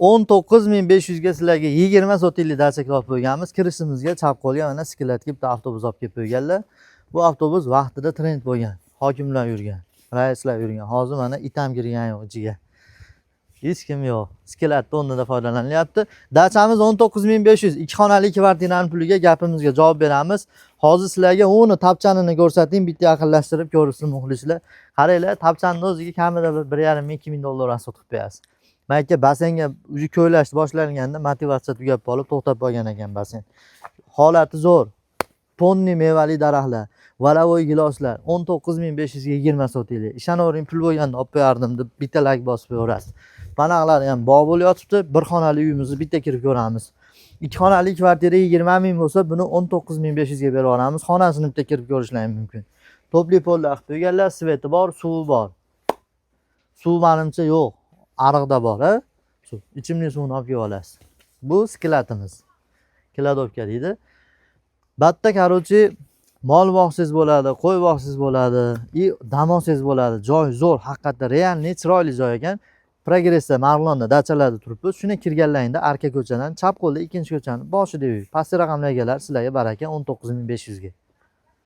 19 500 ga sizlarga 20 sotikli dacha olib qo'yganmiz. Kirishimizga chap qo'lga mana складga bitta avtobus olib kelib qo'yganlar. Bu avtobus vaqtida trend bo'lgan. Hokimlar yurgan, raislar yurgan. Hozir mana it ham kirgani yo'q ichiga. Hech kim yo'q. Склад ni o'rnida foydalanilyapti. Dachamiz 19 500. Ikki xonali kvartirani puliga gapimizga javob beramiz. Hozir sizlarga uni tapchanini ko'rsatayim, bitta yaqinlashtirib ko'rsin muxlislar. Qaranglar, tapchanni o'ziga kamida bir 1,5 ming, 2000 dollar расход qilib qo'yasiz. Mana yerga basseynga уже ko'ylash boshlanganda motivatsiya tugab qolib, to'xtab qolgan ekan basseyn. Holati zo'r. Tonni mevali daraxtlar, валовой giloslar, 19 500 ga 20 sotiklik. Ishonavering, pul bo'lganda olib qo'yardim deb bitta layk bosib qo'yaverasiz. Panaqlari ham bog' bo'lib yotibdi. Bir xonali uyimizni bitta kirib ko'ramiz. Ikki xonali kvartira 20 ming bo'lsa, buni 19 500 ga berib yuboramiz. Xonasini bitta kirib ko'rishlari mumkin. Тёплый pollar qilib qo'yganlar, свет i bor, suvi bor. Suv manimcha yo'q. Ariqda bor, a? Suv. Ichimlik suvini olib kelib olasiz. Bu склад imiz. Кладовка deydi. Batta, короче, mol boqsangiz bo'ladi, qo'y boqsangiz bo'ladi, и dam olsangiz bo'ladi. Joy zo'r, haqiqatda реальный chiroyli joy ekan. Progressda, Marg'ilonda dachalarda turibmiz. Shuni kirganlaringda arka ko'chadan chap qo'lda ikkinchi ko'chani boshida uy. Pastki raqamli egalari, sizlarga baraka, 19 500 ga.